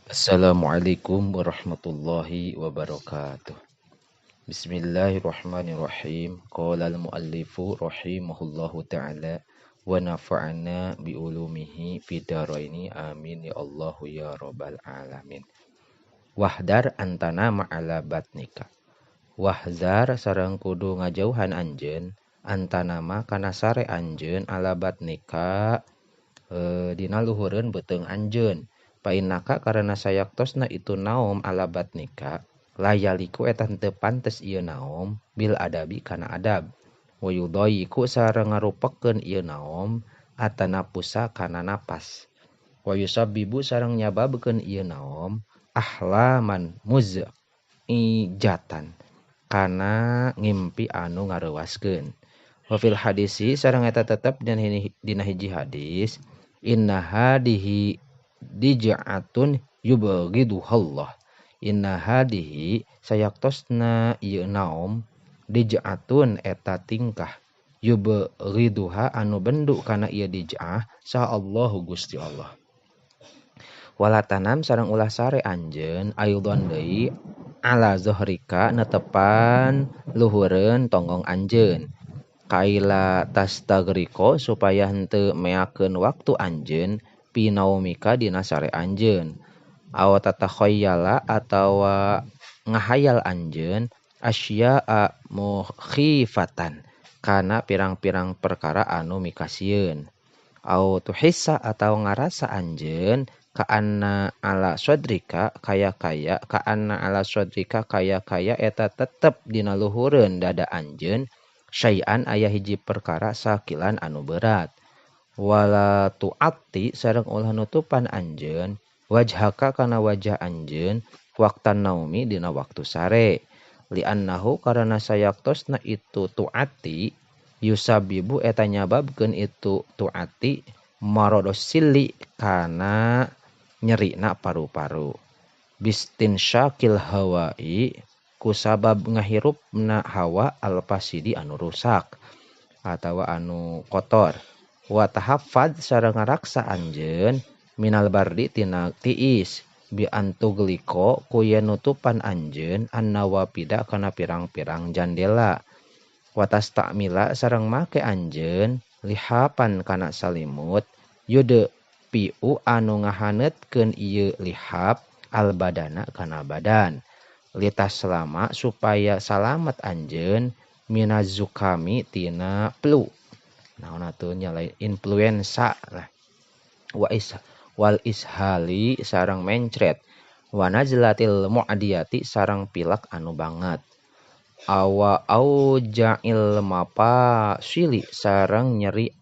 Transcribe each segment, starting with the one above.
Assalamualaikum warahmatullahi wabarakatuh. Bismillahirrahmanirrahim. Qala al-muallifu rahimahullahu ta'ala wa nafa'ana bi ulumihi fid dharaini amin ya Allahu ya rabbal alamin. Wahdar antana ma'ala batnika. Wahzar sareng kudu ngajauhan anjeun antanama kana sare anjeun ala batnika dina luhureun beuteung anjeun. Painaka karena sayaktosna itu naom ala batnika layaliku eta henteu pantes ieu naom bil adabi kana adab wa yudayiku sareng ngarupekeun ieu naom atanapusa kana napas wa yusabbibu sareng nyababkeun ieu naom ahlaman muz'ijatan kana ngimpi anu ngareuwaskeun. Wa fil hadisi sareng eta tetep dina hiji hadis inna hadihi dija'atun yubghiduhallah. Inna hadihi sayaktosna ieu naom dija'atun eta tingkah yubghiduha anu bendu kana ieu dija'ah saha Allahu Gusti Allah. Wala tanam sareng ulah sare anjeun aidon deui ala zohrika netepan luhureun tonggong anjeun kaila tastagriko supaya henteu meakeun waktu anjeun pinaumika dina sare anjeun aw tatakhayyala atawa ngahayal anjeun asya'a mukhifatan kana pirang-pirang perkara anu mikasieun aw tuhissa atawa ngarasa anjeun ka'anna ala sadrika kaya-kaya ka'anna ala sadrika kaya-kaya eta tetep dina luhureun dada anjeun syai'an aya hiji perkara sakilan anu berat. Wala tu'ati sareng ulah nutupan anjeun wajhaka kana wajah anjeun waktan naumi dina waktu sare li'annahu karana sayaktosna itu tu'ati yusabibu eta nyababkeun itu tu'ati marodos sili kana nyerina paru-paru bistinsyakil hawai kusabab ngahirupna hawa alfasidi anu rusak atawa anu kotor. Wa tahaffad sareng ngaraksa anjeun minal bardi tina tiis bi antugliko ku yen nutupan anjeun annawapida kana pirang-pirang jandela wa tastamila sareng make anjeun lihapan kana salimut yude piu anu ngahaneutkeun ieu lihap albadana kana badan litaslama supaya salamet anjeun minazukami tina flu naon atuh nya lain influenza lah wa is wal ishali sareng mencret wa najlatil mu'adiyati sareng pilek anu banget awa aujail mapasili sareng nyeri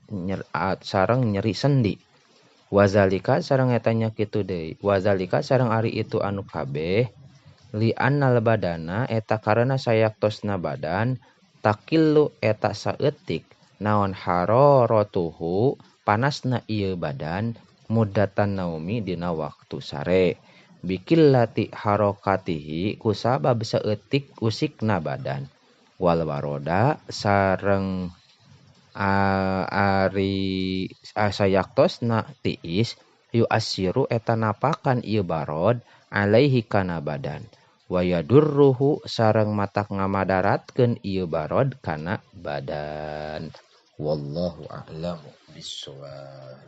sareng nyeri sendi wazalika sareng eta nya kitu deui wazalika sareng ari itu anu kabeh li annal badana eta karena sayaktosna badan takillu eta saeutik naon hararatuhu panasna ieu badan muddatan naumi dina waktu sare bikillati harokatihi kusabab saeutik usikna badan wal waroda sareng ari sayaktosna tiis yu asiru eta napakan ieu barod alaihi kana badan wa yadurruhu sareng matak ngamadaratkeun ieu barod kana badan. Wallahu a'lamu bissawab.